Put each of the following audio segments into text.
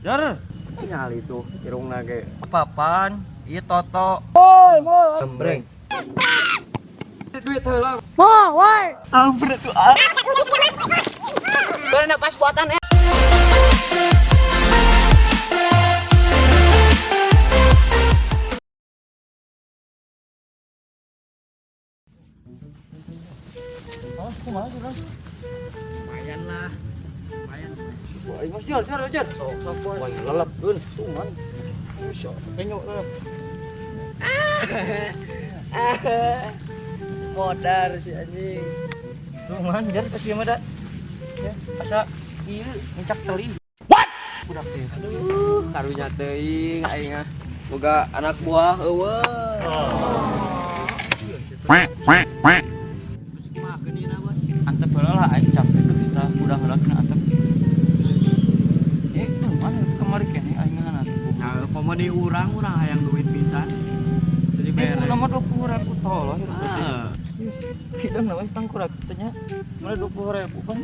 Jar, Nyali tuh irungna ge. Papan, ieu Toto. Gembreng. Duit heula. Wah, woi. Ampun tuh ah. Bener pas buatan eh. Oh, kumaha sih, Bang? Lumayan lah. Lumayan. Wah, Mas jar, jar, jar. Sok sok bos. Wah, lelep eun, tuman. Bisa, kenyok lelep. Modar si anjing. Tuman, jar pas ieu mah da. Ya, asa ieu ngecak teli. What? Budak teh. Aduh, karunya teuing aing ah. Boga anak buah eueuh. Mah geuning bos. Antep heula lah aing capek tuh geus tah udah heula kena antep. Eh, tuman kemari keneh aing ngan antep. Nah, komo di urang urang hayang duit pisan. Jadi Eh, beres. nama 20.000 tolong hirup teh. Ah. Hidung namanya tangkurak tanya. Mana 20.000 bang?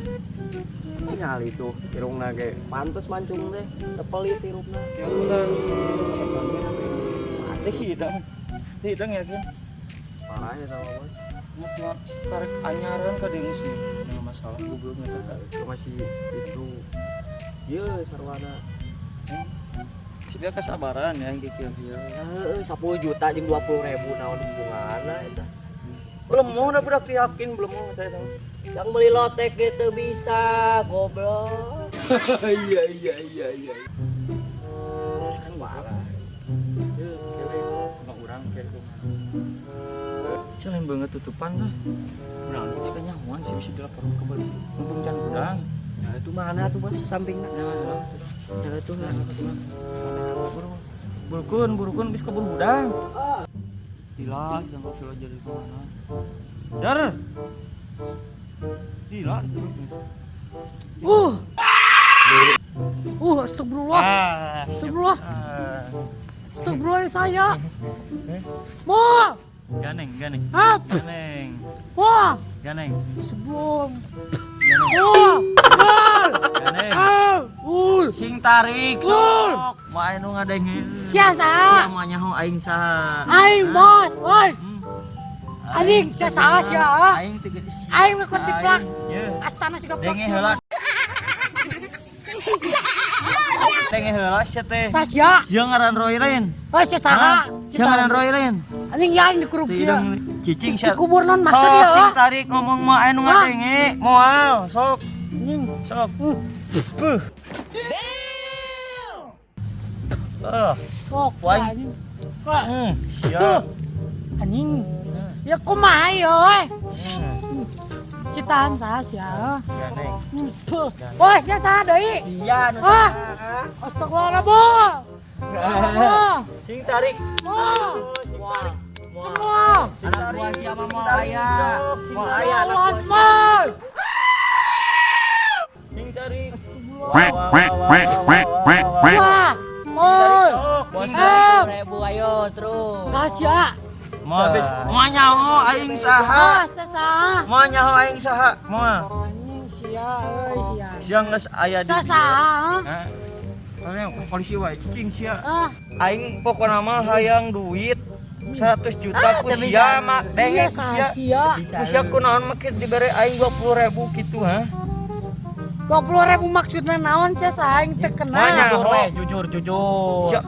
Nyali tuh irungna ge. Pantes mancung teh, tepelit irungna. Ya udah. Teh hidung. Teh hidung yakin. Parah ya sama bos. Nggak karek anyaran ka deung sih. Nah, masalah goblok eta. Itu masih itu. Ye, sarwana. Geus kesabaran ya yang kieu kieu. Heeh, 10 juta jeung 20 ribu naon hubunganna eta. Belum mau udah budak yakin belum mau saya tahu. Yang beli lotek gitu bisa, goblok. Iya. Saya kan marah. Ye, kewe sama urang kewe kumaha. Selain banget tutupan lah. Naon? Kita nyawan sih bisa dilaporin ke polisi. Mumpung can hudang. Nah, itu mana tuh bos sampingna? Nah, nah, Nah, itu nah. Burukun, burukun bisa keburu hudang. Gila, sampai sudah jadi kemana? Dar. Gila. Uh. Astagfirullah. Ah, Astagfirullah. Ah. Astagfirullah saya. Mo. Ganeng, ganeng. Ah. Ganeng, Wah. ganeng, Sebelum. ganeng, Wah. Wah. ganeng. Ah. Sing tarik sok. Mau anu nu ngadenge. Sia saha? Sia mah nyaho aing saha. Aing bos, woi. Hmm. Anjing, sia saha sia? Aing teh Aing mah ketiplak. Ye. Astana siga Denge heula. Denge heula sia teh. Sia. Sia ngaran Roy lain. Oh, sia saha? Sia ngaran Roy lain. Anjing ya aing dikuruk Teu kieu. hidung cicing sia. Dikubur non maksud Sok ya. sing tarik ngomong mah anu ngadenge. Moal sok Anjing. sok. Puh. Ah, Sok Wah. anjing. Kok sia. anjing. Ya kumaha ya euy? Hmm, Citaan saha sia? Ganeng. Woi, sia saha deui? Sia nu Ah. Astagfirullah. Wah. Sing tarik. Wah. Sing tarik. Semua. Sing Anak tarik. buah sia mah Sing moal tarik, aya. sok. Sing Moal tarik. aya anak Allah buah sia. Akbar. Sing tarik. Wah, wah, wah, wah, wah, wah, wah. Wah. Oi. Sok, sing Eh. tarik. Ribu ayo terus. Saha sia? Moal bet. Moal nyaho aing saha. Ah, sia saha? Moal nyaho aing saha. Moal. Anjing sia euy sia. Sia geus aya di Sia dieu. saha? Hah? Tanya polisi wae cicing sia. Ah, Aing pokona mah hayang duit 100 juta ku teu bisa. sia mah denge sia ku saha sia. sia? Ku sia kunaon make dibere aing 20.000 kitu ha. 20.000 maksudna naon sia saha aing teu kenal. Nanya. Jujur we, jujur jujur. Sia.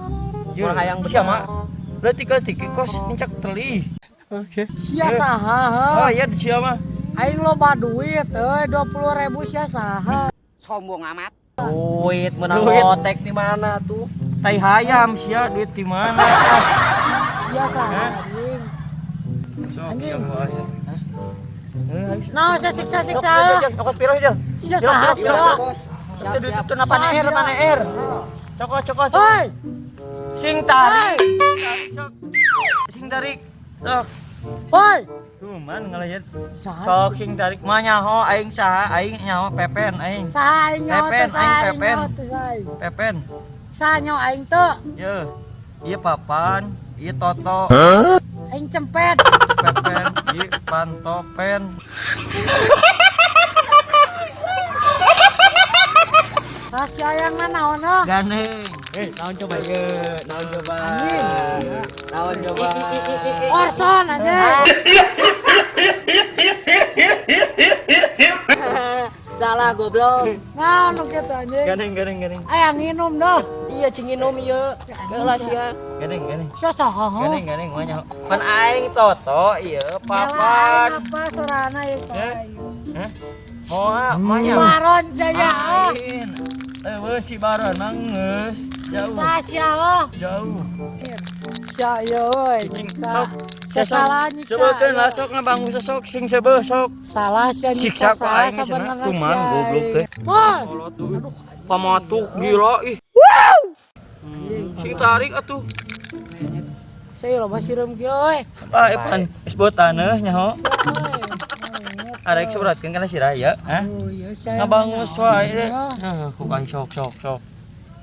Ye, Moal hayang sia bener. mah leutik-leutik kos nincak teli. Oke. Sia saha? Oh iya sia mah. Aing loba duit euy 20.000 sia saha? Sombong amat. Duit menang Duit. lotek di mana tuh? Tai hayam sia duit di mana? Sia saha anjing? Sok Anjing. sia mah. Hah? Eh, ayo. Naon sia siksa-siksa? Cokot piro sia? Sia saha sia? Itu ditutup napa R mana R? Cokot cokot. Hoi, Sing tarik. Sing tarik sok. Sing tarik. Sok. hoi. Cuman ngalahin. Saha? Sok sing tarik mah nyaho aing saha aing nyaho pepen aing. Saha aing nyaho teh Pepen, saha aing aing pepen. nyaho teh saha aing? Pepen. Saha nyaho aing teu? Ye. Ieu papan, ieu toto, Aing cempet. pepen, ieu pantopen. Rahasia yang naon oh? Gandeng. Naon coba ieu? Naon coba? Naon coba? Orson anjing. Salah goblok. Naon nu kitu anjing? Gandeng gandeng gandeng. Aya nginum doh. Iya cing nginum ieu. Geus sia. Gandeng gandeng. Sosoho. Gandeng gandeng mah nyaho. Pan aing toto ieu papan. Apa sorana ieu Hah? Hah? Moal mah Si nyaho. Baron saya. Aing. Eueuh si Baron mah geus jauh. Sasia oh. Jauh. Sia ieu euy. Cicing Nyiksa. sok. Salah nyiksa. Sebeukeun lah sok ngabangun sosok sing seubeuh sok. Salah sia Siksa nyiksa ku aing salah cenah. sebenarnya Kuman sia. goblok teh. Wah. Aduh, pamatuk gila ih. Sing tarik atuh. Saya loba sireum kieu euy. Ah, pan geus bawa taneuh nyaho. Arek suratkeun kana si Raya, hah? Oh iya saya. Ngabangus wae deh. Nah, ku aing sok sok sok.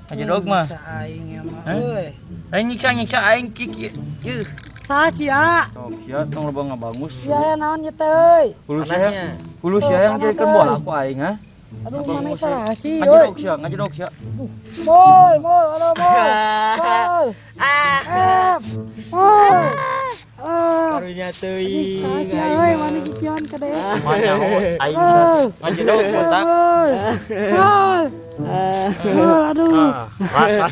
Aja dog mah. Aing ya mah Hah? euy. Aing nyiksa nyiksa aing kik ieu. Saha sia? Sok sia tong loba ngabangus. Sia naon ieu teh euy? Hulu sia. Hulu sia yang Panas, jadikeun euy. bola ku aing, ha? Aduh mana salah sih euy. Ngajedog sia, ngajedog sia. Mol, mol, aduh mol. Mol. Ah. Mol. Ah. Karunya teuing. Saha sia euy mana kikian ka deui. Mah nyaho aing sia. Ngajedog botak. Mol. Mol. Mol aduh. Ah, rasa.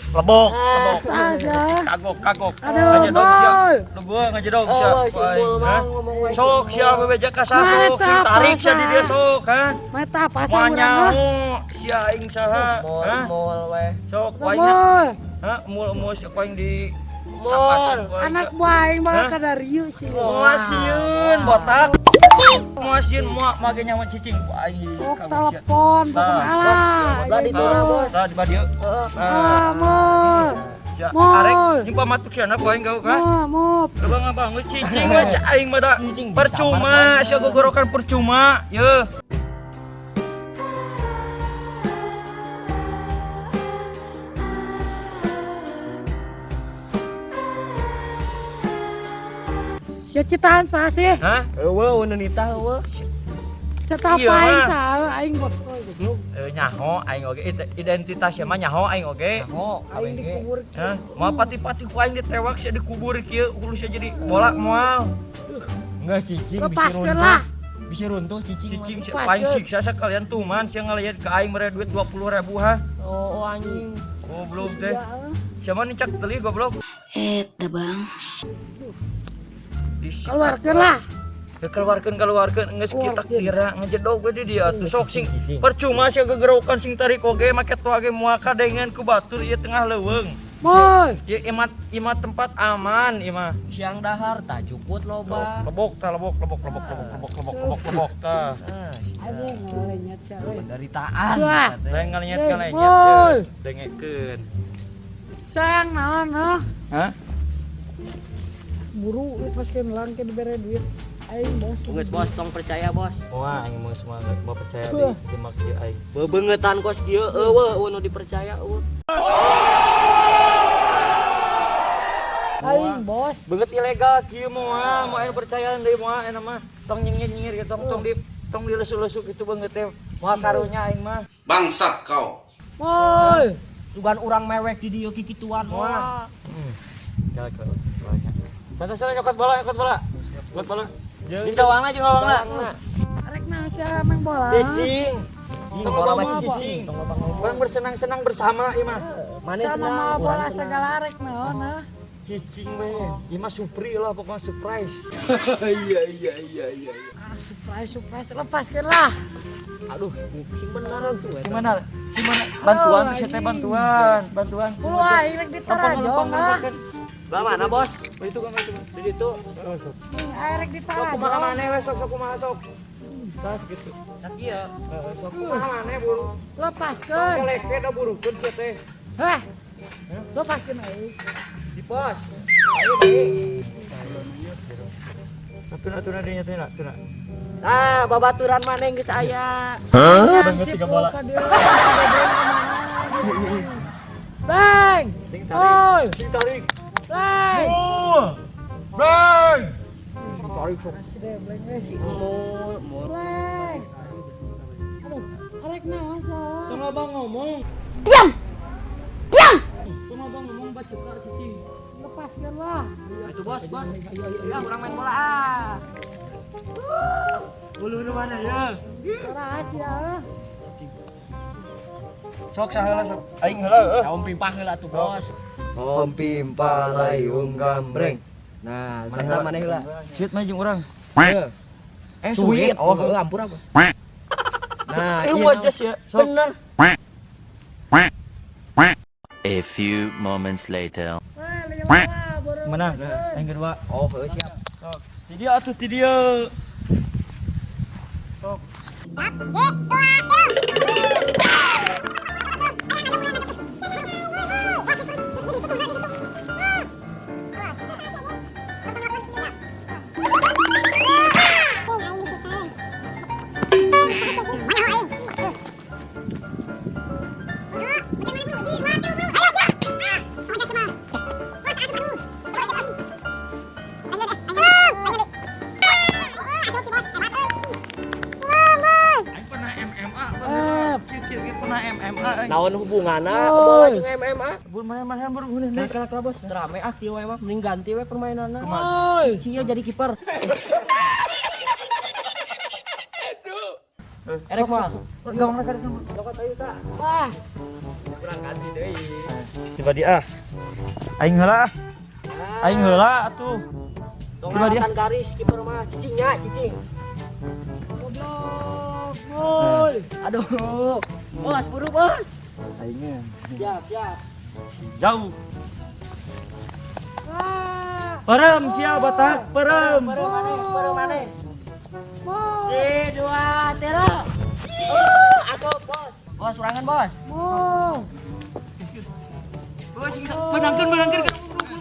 Lebok, lebok. Saha sia? Kagok, kagok. Aduh, Ngajedog sia. Mol. Lu gua ngajedog sia. Oh, Ku si aing, Mul ha? mah ngomong wae. Sok sia bebeja ka sasok, sing tarik sia di dieu sok, ha? Mata Moal pasang urang mah. nyaho sia aing saha, Mol ha? mol we. Sok ku aing, Mol. ha? Mul mul sok ku aing di sapatan ku aing. Anak buah aing mah Hah? kadarieu sih. Moal sieun botak. Moal sieun moal mage nyawa cicing ku aing. Sok Kagok sia. telepon Tah. bukan alah. Lah di mana, Bos? Tah di badieu. Alah, mol. Sia, Mol. arek nyimpa matuk sia ku aing kau, ha? Mol, mol. Lu bang bangun cicing we cak aing mah da. Percuma sia gogorokan percuma, yeuh. Sia citaan saha sih? Hah? Eueuh nita eueuh. Setapa Iya, aing mah. saha aing bos. Goblok. Nyaho aing oge identitas sia mah nyaho aing oge. Nyaho Aing dikubur. Hah? Moal pati-pati ku aing ditewak sia dikubur kieu hulu sia jadi bola moal. Enggak cicing bisa Lepaskeun runtuh. lah. Bisa runtuh cicing. Cicing sia Lepaskeun. aing siksa sekalian tuman sia ngaliat ka aing mere duit 20.000 ha. Oh, anjing. Goblok teh. Sia mah nicak teli goblok. Eta bang. Disikat. Keluarkeun lah. Ya keluarkeun keluarkeun geus kita kira ngejedog we di dia atuh sok sing percuma sia gegerokan sing tarik oge make toa ge moal kadengan ku batur ieu tengah leuweung. Mol. Ieu imat imat tempat aman ieu mah. Siang dahar tak jukut loba. Lebok tah lebok lebok lebok lebok lebok lebok lebok lebok tah. Ah, Anjing ngalenyet sia euy. penderitaan. Wah. Lain ngalenyet Eh, ngalenyet Mol. dengekeun. Sayang naon noh? Hah? Buru lepaskeun lang ke dibere duit. Aing bos. Geus bos tong percaya bos. Moal aing mah semua mau percaya di demak ieu aing. Bebengetan kos kieu eueuh eueuh nu dipercaya eueuh. Aing bos. Banget ilegal kieu moal, moal anu percayaan deui moal enak mah. Tong nyengir-nyengir gitu, tong tong di tong dilesuk-lesuk itu banget teh. Moal karunya aing mah. Bangsat kau. Mol. Sugan urang mewek di dieu kikituan Moal. moal. Jalan ke bolanya. Santai santai nyokot bola, nyokot bola. Nyokot bola. Jeung gawangna, jeung gawangna. Arek naon sia main bola? Cicing. Tong bola loba mah cicing. Urang bersenang-senang bersama ieu mah. Mana Sama senang mau urang bola senang. segala arek naon ah. Cicing we. Ieu mah supri lah pokoknya surprise. Ah, surprise surprise lepaskeun lah. Aduh, sing bener tuh eta. Gimana? Gimana? Bantuan Aduh, bisa teh anjing. bantuan, bantuan. Hulu aing rek Lempang, ditarajong lempang, ah. lempang. Lah mana bos? Itu kan itu. Di ditu. Oh, sok. Aing rek Sok kumaha ditarajong. maneh we sok sok kumaha sok. Tas gitu. Sakieu. Heeh, sok kumaha maneh buru. Lepaskeun. Keleke da burukeun sia teh. Hah. Lepaskeun aing. Si bos. Tuna tuna dinya tuna tuna. Nah, babaturan maneh geus aya. Banget tiga bola. Ka dieu, si Bebeng ka mana? Bang. Sing Mol. tarik. Sing tarik. Bang. Mul. Bang. Sing tarik sok. Masih deh, blank weh. Si mul, mul. Blank. Naon sia? Tong loba ngomong. Diam. Diam. Tong loba ngomong bacekar cicing. Lepaskeun lah. Itu bos, bos. Ya, urang main bola ah. Bulu nu mana ya? Rahasia. Sok saheula sok. Aing heula heuh. Om pimpah heula tuh, bos. Om pimpah layung gambreng. Nah, santa maneh heula. Sit mah jeung urang. Eh, suit. Oh, heuh, ampura, bos. Nah, Lu wajah ya. Sok. Bener. A few moments later. Eh, lila lah, Mana? Aing kedua. Oh, heuh, siap. Sok. Ti dieu atuh ti dieu. Sok. Aing pernah MMA baheula. Kieu kieu pernah MMA aing. Naon hubunganna bola jeung MMA? Bur mana-mana bur mana. Kalah kalah bos, rame ah kieu we mah, mending ganti we permainanna. Woi. Cia jadi kiper. Erek mah. Wah, Kurang ganti deui. Tiba dia ah. Aing heula ah. Aing heula atuh. Dong Tiba dia. lewatan garis kiper mah cicingnya, cicing. goblok. Woi. Aduh. Bos, buru bos. Aingnya Siap, siap. jauh. Wah. Perem sia batak, perem. Baru maneh, baru maneh. Woi. Tiga, dua, tiga. Asup, bos. Bos, serangan, bos. Woi. Bos, benangkeun benangkeun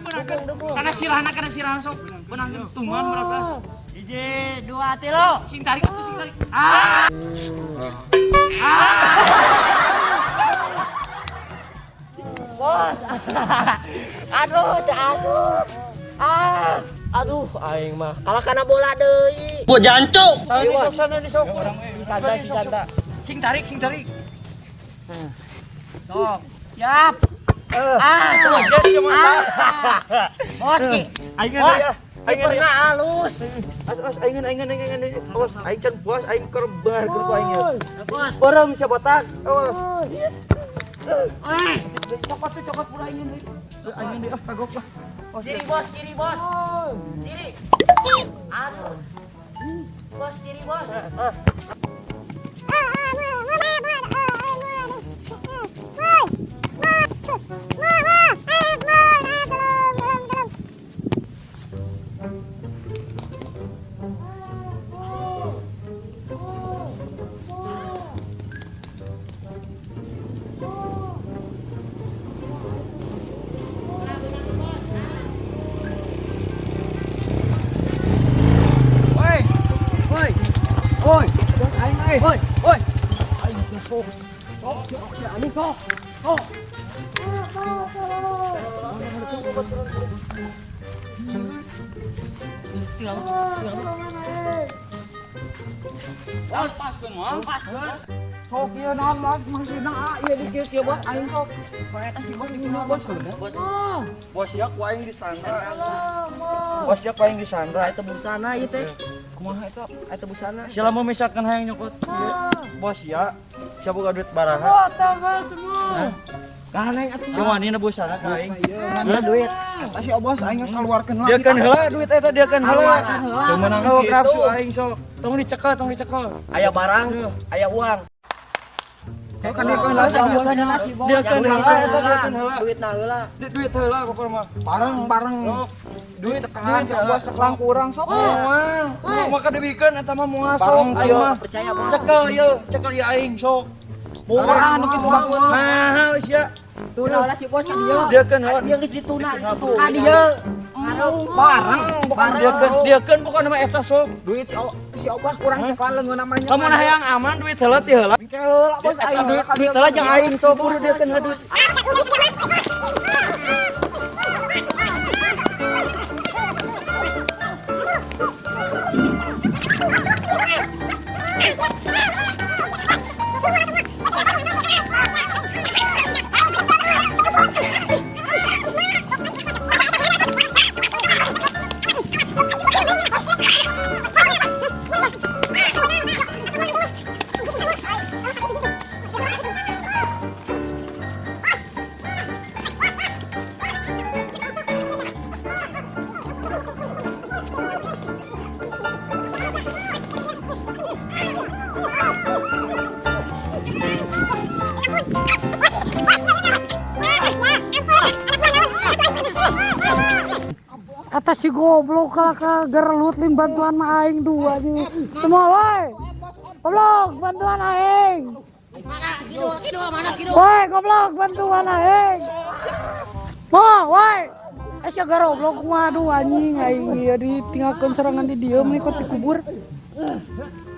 benangkeun. Kana sirahna kana sirahna sok. Benangkeun tuman mereka. Hiji, dua, tiga. Sing tarik atuh sing tarik. Ah. Bos. Aduh, teu asup. Ah. Aduh, aing mah kalah kana bola deui. Buat jancuk. Sana di sok sana di sok. Santa, si Santa. Sing tarik, sing tarik. Sok. Siap. Ah, Tuh aja sia mah. bos ki. Aing Bos, ya. Aing kiperna halus. Awas, awas, aing aing aing aing. Awas, aing can puas, aing kerbar keur ku aing. Bos. Perem sia botak. Awas. Eh, Cokot tuh cokot pula aing deui. Aing deui ah kagok lah. kiri bos, kiri bos. Kiri. Aduh. Bos, kiri bos. Woi. Woi. Woi. Bos aing euy. Woi, woi. Aing sok. Sok, sok si anjing sok. Sok. Bos, paskeun moal, paskeun. Sok ieu naon bos maksudna ah ieu dikit ieu bos aing sok. Eta si bos dikit bos. Bos. Bos ya ku aing disandra. Bos ya ku aing disandra. Aya tebusana ieu teh. Kumaha eta? Aya tebusana. Selama misalkan hayang nyokot ieu, bos ya sia boga duit baraha. Oh, tanggal semua. Ganeng atuh. Sia wani nebusana ka aing. Mana duit? Eta si bos aing keluarkeun Dia kan heula duit eta dia kan heula. Heula. Teu meunang kawak rapsu aing sok. Tong dicekel, tong dicekel. Aya barang, aya uang. Kan dia kan heula Dia kan heula eta dia kan heula. Duit na heula. Duit heula pokokna mah. bareng-bareng. Sok. Duit cekalan si bos ceklang kurang sok. Moal. Moal kadebikeun eta mah moal sok Bareng aing mah. Percaya bos. Cekel ieu, cekel ieu aing sok. Murah nu kitu mah. Mahal sia. Tuna lah si bos ka dieu. Dia kan heula. Dia geus dituna. Ka dieu. Bareng bukan Dia kan pokokna mah eta sok. duit si obas kurang ceklan leungeun namanya. Lamun hayang aman duit heula ti heula. Engke heula bos aing Duit duit heula jeung aing sok buru dia kan heula duit. Ah! Si goblok kalah gerelut lin bantuan mah aing dua anjing. Semua woi. Goblok bantuan aing. Woi goblok bantuan aing. Wah, woi. Eh si goblok kumaha aduh anjing aing ieu ditinggalkeun serangan di dieu meni kok dikubur.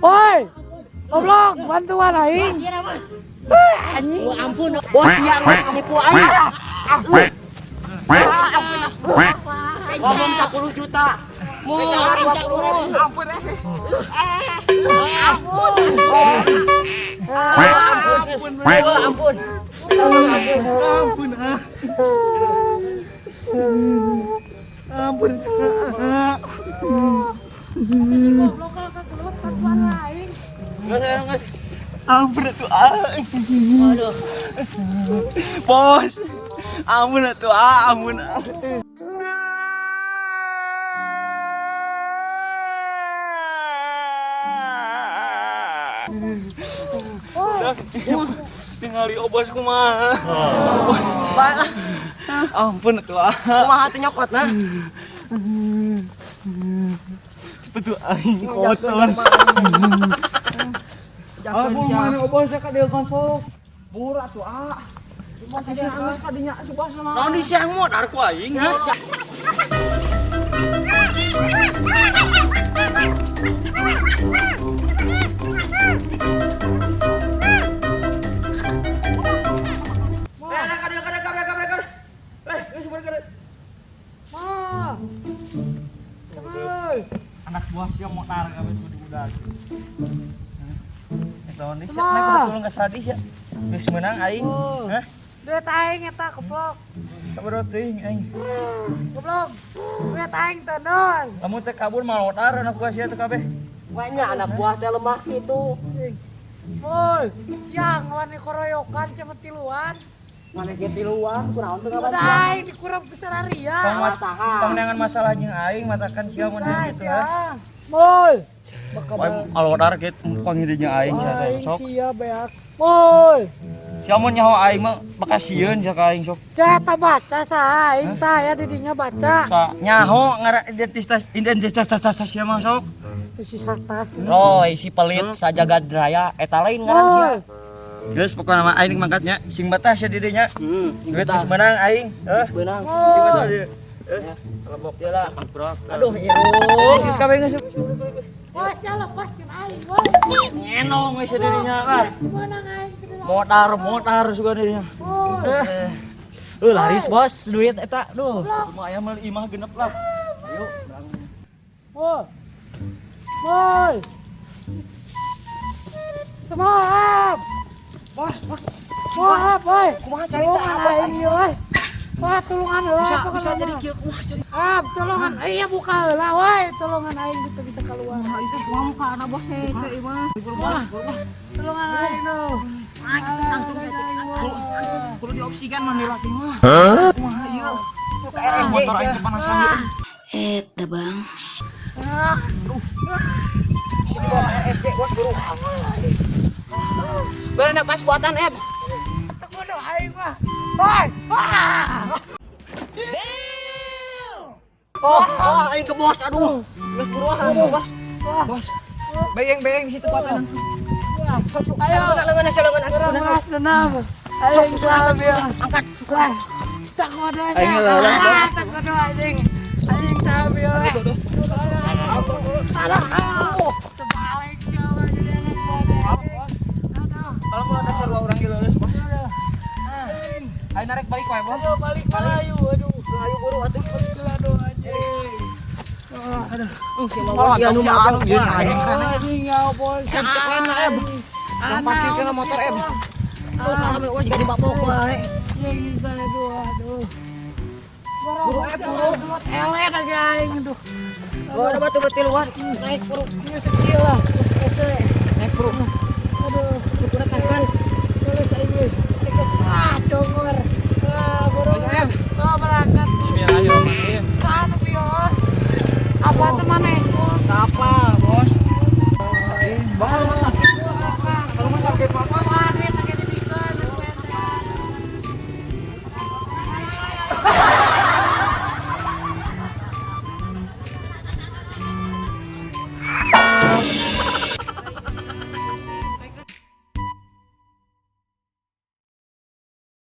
Woi. Goblok bantuan aing. Anjing. Ampun, bos siang bos nipu aing. Ngomong 10 juta. Mu, ampun. Ampun. Ampun. Ampun. Ampun. Si goblok kalah gelut bantuan aing. Ampun atuh ah. Aduh. Bos. Ampun atuh ah, ampun. Tingali obos kumaha. Bos. Ampun atuh ah. Kumaha teh nyokotna? Cepet tuh aing kotor. Ah, mana obos ka dieu konsol. Bur atuh ah. Naon di siang modar ku aing ha? Anak buah siang motor kabeh kudu budak. Lawan di siang naik kudu tulung ka sadih ya. Geus meunang aing. Hah? Duit aing eta goblok. Sabar teuing aing. Goblok. Duit aing teh non. Kamu teh kabur malodar anak buah sia teh kabeh. Banyak anak buah teh lemah gitu. Woi, siang wani koroyokan sama tiluan. Mana ge tiluan kunaon teu Udah aing dikurang besar ria. Tong neangan masalah jeung aing matakan sia mun gitu ha. Mul. Woi, alodar kitu panggil aing sia teh sok. Sia beak. Mul. Sia mun nyaho aing mah bakal sieun sia ka aing sok. Saya tak baca sa aing tah ya didinya baca. Sa nyaho ngara identitas identitas tas tas sia mah sok. Sisa tas. Roy si pelit sajagad raya eta lain ngaran sia. Geus pokona mah aing mangkatnya sing betah sia didinya. Duit geus meunang aing. Heuh. Geus beunang. Lebok ya lah. Aduh, irung. Geus kabeh geus. Wah, sia lepaskeun aing woi. Ngenong we sia dirinya lah. Meunang aing. Modar modar sugan dirinya. Laris bos duit eta duh. Lumayan mah imah genep lah. Ayo, Woi. Woi. Semua. Bos, bos. Wah, woi. Kumaha carita bos aing woi. Wah, tulungan heula. Bisa jadi kieu kumaha jadi. Ah, tulungan. Iya buka heula woi, tulungan aing gitu bisa keluar. Kumaha itu kumaha muka anak bos hese ieu mah. Wah, tulungan aing no. Langsung Kudu dioksigen mah nilai mah. Kumaha ieu? Ke RSD Motor aing kepanasan ieu. Eta bang. Bisa dibawa ke RSD bos buru. Berenang pas buatan Ed. Kudu aing mah. Woi. Wah. Oh, oh, aing ke bos, aduh. Geus buru ah, bos. Bos. Bayang-bayang situ kuatan. Ayo. Lengan lengan Kurang beras dendam. Aing salam ya. Angkat. Wah. Tak kudu aja. Tak kudu anjing. Anjing salam ya. Aduh. Terbalik siapa jadi anak buah anjing. Aduh. Kalau mau dasar dua orang gitu bos. Ayo narik balik wae bos. Aduh, balik ayo aduh. Ayo buru atuh. Aduh anjing. Aduh. Ya nu mabok biasa aing. Anjing ya bos. Keren lah, Eb. Parkir kana motor Eb. Tuh kalau mah juga dibabok wae. Yang bisa aduh aduh. Buru Eb, buru. Elet aja aing aduh. Oh, ada batu batu luar. Naik buru. Ini sekil lah. Ese. Naik buru. Aduh. Kudu kan. Terus aing. Ah, congor.